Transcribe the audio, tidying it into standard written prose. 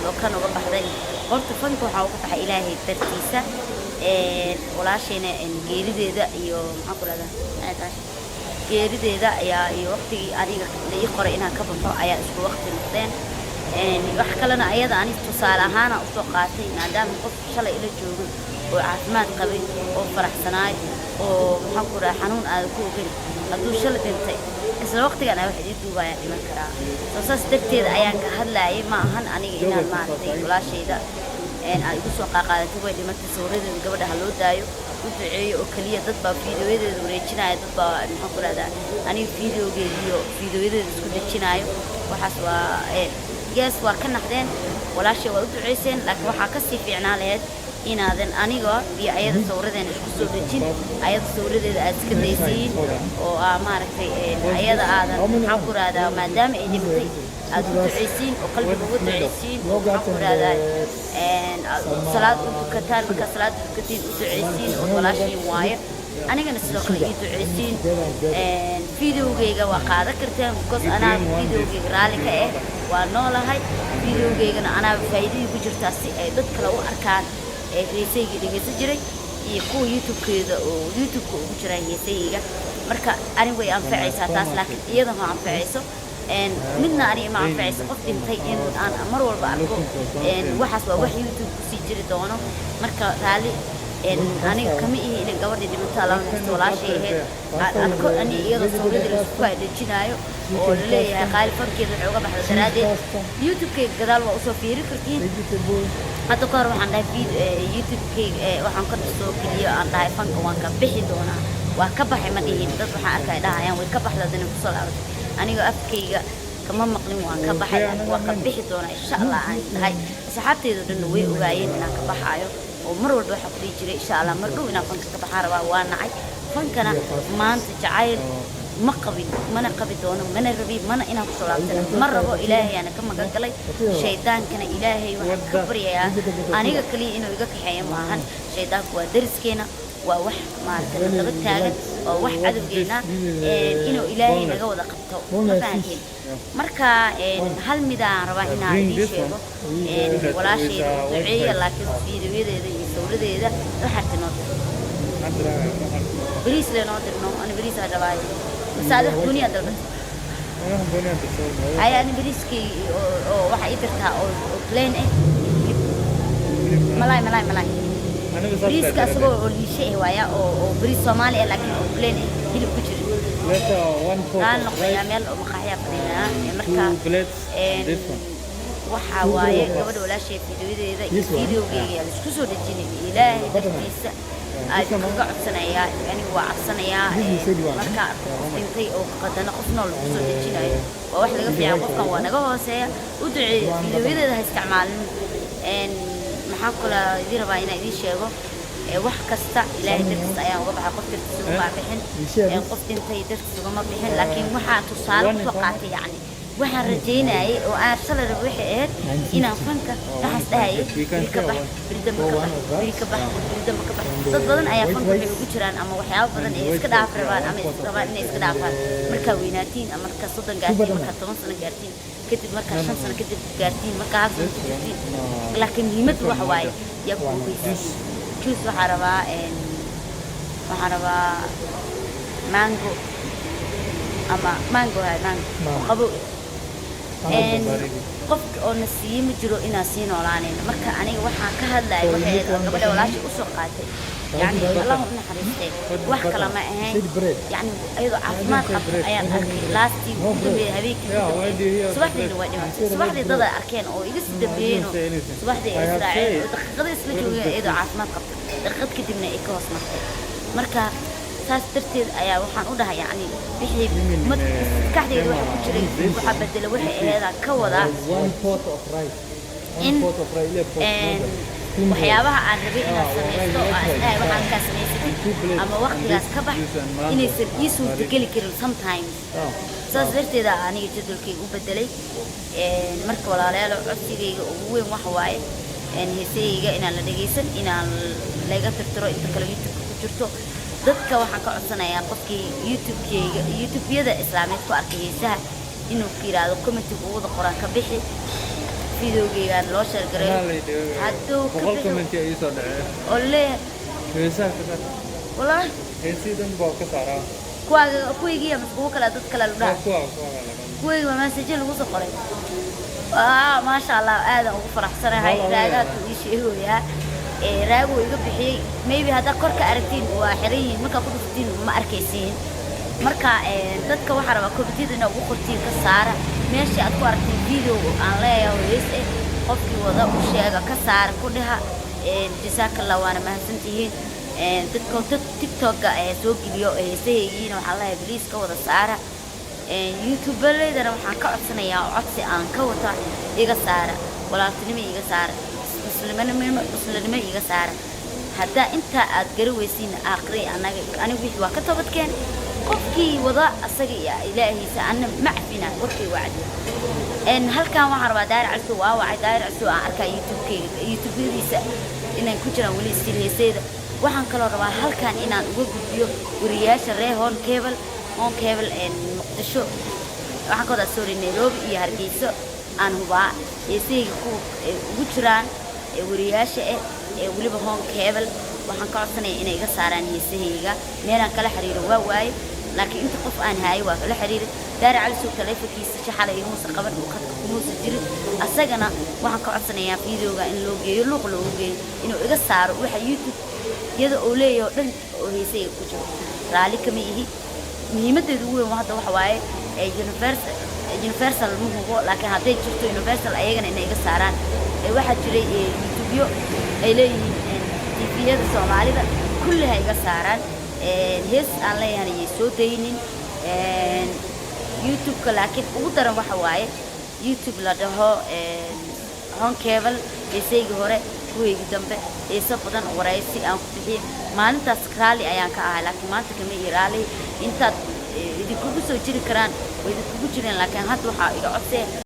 baxdo, kan uga baxday. Horta fanka waxaa uga baxay Ilaahay dartiisa. Walaashayna geerideeda iyo, maxaan ku rahdaa, maxay tahay, geerideeda ayaa iyo waqtigii aniga la ii qoray inaan ka baxo ayaa isku waqti noqdeen. Wax kalena ayada ani tusaale ahaana usoo qaatay, maadaama qof shalay ila joogay oo caafimaad qabay oo faraxsanaay oo, maxaan ku rahaa, xanuun aadan ku ogeyn hadduu shalay dhintay, isla waqtigan ay wax ii duubayaan dhiman karaa. Soo saas darteed ayaan ka hadlaayay. Ma ahan aniga inaan, maaragtay, walaashayda aad igu soo qaaqaadatay way dhimatay, sawiradeeda gabadha ha loo daayo, u duceeyo oo keliya. Dad baa fiidiyoyadeeda wareejinaya, dad baa, maxaan ku rahdaa, aniga fiidiyogeeda iyo fiidiyoyadeeda isku dejinaayo. Waxaas waa gees, waa ka naxdeen walaashay, waa u duceyseen, laakiin waxaa kasii fiicnaa lahayd inaadan aniga iyo ayada sawiradeena isku soo dejin, ayada sawiradeeda aad iska daysiin oo aa, maaragtay, ayada aadan, maxaan ku rahdaa, maadaama ay dhimatay, aad u duceysiin oo qalbiga uga duceysiin oo, maxaan ku rahdaa, aad salaad u tukataan. Markaa salaad u tukatiin, u duceysiin oo walaashiin waayo. Anigana sidoo kale ii duceysiin. Videogeyga waa qaadan karteen because anaa videogeyga raalli ka ah, waa noolahay. Videogeygana anaa faa'iidadii ku jirtaa si ay dad kale u arkaan ee heesayga dhegeysan jiray iyo kuwa YouTube-keeda oo YouTube-ka ugu jira heesayga. Marka ani way anfacaysaa taas, laakiin iyada ma anfacayso. Midna ani ma anfacayso qof dhintay in aan mar walba arko. Waxaas waa wax YouTube kusii jiri doono. Marka raalli aniga kama ihi inay gabadhii dhimato, Alla naxariisto, walaashay ahayd, aan arko ani iyadoo sawirradii laisku kaadhejinaayo oo laleeyahay Qaali fankeeda waxay uga baxda daraaddeed. YouTube-kayga gadaal waa usoo fiiri kartiin. Hadda ka hor waxaan dhahay YouTube-kayga waxaan ka soo geliyo, aan dhahay fanka waan ka bixi doonaa. Waa ka baxay ma dhihin. Dad waxaan arkay dhahayaan way ka baxda, haddana kusoo laabatay. Aniga afkayga kama maqlin waan ka baxay, laakiin waa ka bixi doonaa insha Allah aan dhahay. Asxaabteyda dhanna way ogaayeen inaan ka baxaayo oo mar walba waxaa ku dhihi jiray, insha Allah mar dhow inaan fanka ka baxaan rabaa. Waa nacay fankana maanta, jacayl ma qabin, mana qabi doono, mana rabi, mana inaan kusoo laabtana ma rabo. Ilaahay aana ka magan galay shaydaankana. Ilaahay waxaan ka baryayaa aniga kaliya inuu iga kaxeeyo maahan. Shaydaanku waa dariskeena, waa wax, maaragtay, na daba taagan, waa wax cadowgeena, inuu Ilaahay naga wada qabto. Ma fahanteen? Marka hal midaan rabaa inaan idiin sheego: walaashayda u duceeya, laakiin fiidiyoyadeeda iyo sawiradeeda waxaad noo dir. Bariis le noo dirno, ani bariis aan rabaayo. Mase aad wax gooniyaa dalbatay? Haya, ani bariiskay oo waxaa ii dirtaa oo plain ah, hilib malaay, malaay, malaay. Bariiska asagoo oo liishe ah waaya, oo bariis Soomaali ah, laakiin oo plain ah, hilib ku jirin. Raali noqdayaa, meel oo maqaaxiyaa fadhinaa. Marka waxaa waaye gabadha walaashay fiidiyoyadeeda iyo fiidiyogeyga yaa laisku soo dhejinay. Ilaahay dartiisa aad kaga codsanayaa. Anigu waa cabsanayaa markaa arko qof dhintay oo qadana qof nool lagu soo dejinayo. Waa wax laga fiican. Qofkan waa naga hooseeya, u duceeyo, fiidiyoyadeeda ha isticmaalin. Maxaa kula idin rabaa inaan idiin sheego? Wax kasta Ilaahay dartiis ayaan uga baxay. Qof dartiis ugama bixin, qof dhintay dartiis ugama bixin, laakiin waxaa tusaale kusoo qaatay, yacni waxaan rajaynayay oo aan shalay rabo waxay ahayd inaan fanka waxaas dhahayay beri ka bax, beri dambe ka bax, beri ka bax, beri dambe ka bax. Dad badan ayaa fanka waxay ugu jiraan ama waxyaabo badan ay iska dhaaf rabaan ama is rabaan inay iska dhaafaan markaa weynaatiin ama markaa 30 gaartiin, markaa 10 sano gaartiin kadib, markaa 5 sano kadib gaartiin, markaa hal sano ku jirtiin. Laakiin muhiimaddu waxa waaye yaa ku ogeysiin. Juice waxaa rabaa, waxaan rabaa mango ama mango, hay mango oo qabow. Qofka oo na siiyey ma jiro inaan sii noolaanayno. Marka aniga waxaan ka hadlayay waxay ahayd oo gabadha walaashay usoo qaatay, yani Allah u naxariistay, wax kale ma ahayn. Yani ayadoo caafimaad qabto ayaan arkay laastii ugu dambeeyay, habeenkii ugu dambeeyay. Subaxdiina way dhimatay. Subaxdii dad ay arkeen oo iga sii dambeeyeen oo subaxdii ay israaceen oo daqiiqada isla joogeen iyadoo caafimaad qabto, daqiiqad kadibna ay ka hoos martay. Marka saas darteed ayaa waxaan u dhahay, yacni wixii maskaxdayda waxa ku jiray waxaa bedela waxay aheedaan ka wadaa in waxyaabaha aan rabay inaan samaysto oo aan isdhahay waxaan kaa samaysatid ama waqtigaas ka bax inaysan ii suurtageli karin sometimes. Saas darteeda aniga jadwalkayga u bedelay. Marka walaalayaal, codsigayga ugu weyn waxa waaye heesayga inaan la dhegaysan, inaan laga tirtiro inta kale YouTube ku jirto. Dadka waxaan ka codsanayaa qofkii YouTube-kayga, YouTube-yada islaameed ku arkay heesaha inuu ku yidhaahdo comment-iga ugu wada qoraan ka bixi. Videogeygaan loo share gareeyo. Hadduu ka 100 bixi comment ay soo dhaceen. Oo leeyahay. Heesaha ka saar. Wallaahi. Heesii dhan baa ka saaraa. Kuwaaga, kuwaygiiya mase kuwo kale, dad kale lu dhaha? Kuwa laga. Kuwayga waa message lagu soo qoray. Maasha Allah, aadan ugu faraxsanahay. Walaal, Raagaadku ii sheegoyaa. Raagu iga bixiyey. Maybe haddaa kor ka aragtiin, waa xiran yihiin. Markaa ku dhuftiin, ma arkaysiin. Marka dadka waxaa rabaa commentiyada inaa ugu qortiin "ka saara". Meeshii aad ku aragtiin video aan leeyahay oo hees eh, qofkii wada u sheega, "ka saara" ku dhaha. Jasaakallah, waana mahadsantihiin. Dadka TikTok-ga ee soo geliyo heesahaygiina, waxaan leeyahay, please ka wada saara. YouTuberleydana waxaan ka codsanayaa oo codsi aan ka wata: iga saara, walaaltinimo iga saara, muslimnimo iga saara. Haddaa intaa aad gari weysiin, aakhiri anaga anigu wixii waa ka toobadkeen. Qofkii wada asaga iyo Ilaahiisa, ana ma cafina. Warkay waa cadiya. Halkan waxaan rabaa Daahir Calisow, waa wacay Daahir Calisow, aan arkaa YouTube-keyga, YouTube-yadiisa inay ku jiraan weli still heesayda. Waxaan kaloo rabaa halkan inaan uga gudbiyo wariyaasha reer Horn Cable, Horn Cable Muqdisho, waxaan ka wadaa, sorry, Nairobi iyo Hargeyso. Aan hubaa heesahayga kuwa ugu jiraan ee wariyaasha eh ee weliba Horn Cable, waxaan ka codsanaya inay iga saaraan heesahayga. Meelaan kala xiriiro waa waaye, laakiin inta qof aan haayo waa kala xiriiray. Daahir Calisow taleefonkiisa shaxalay imuusa qaban uu khadka kumuusa jirin. Asagana waxaan ka codsanayaa videoga in loo geeyo, luuq loogu geeyo, inuu iga saaro waxa YouTube iyada oo leeyahay oo dhan oo heesahayga ku jiro. Raalli kama ihi. Muhiimadeedu ugu weyn hadda waxa waaye Universal ma hubo, laakiin hadday jirto Universal, ayagana inay iga saaraan. Waxaa jiray YouTubeyo ay leeyihiin TV-yada Soomaalida, kulli ha iga saaraan. Hees aan leeyahana yay soo daynin YouTube-ka. Laakiin ugu daran waxa waaye YouTube la dhaho Horn Cable, heesaygii hore, kuwaygii dambe, heeso badan, waraysi aan ku bixiyey. Maalintaas raalli ayaan ka ahay, laakiin maanta kama ii raalli. Intaad idinkugu soo jiri karaan way idinkugu jireen, laakiin hadda waxaa iga codsee.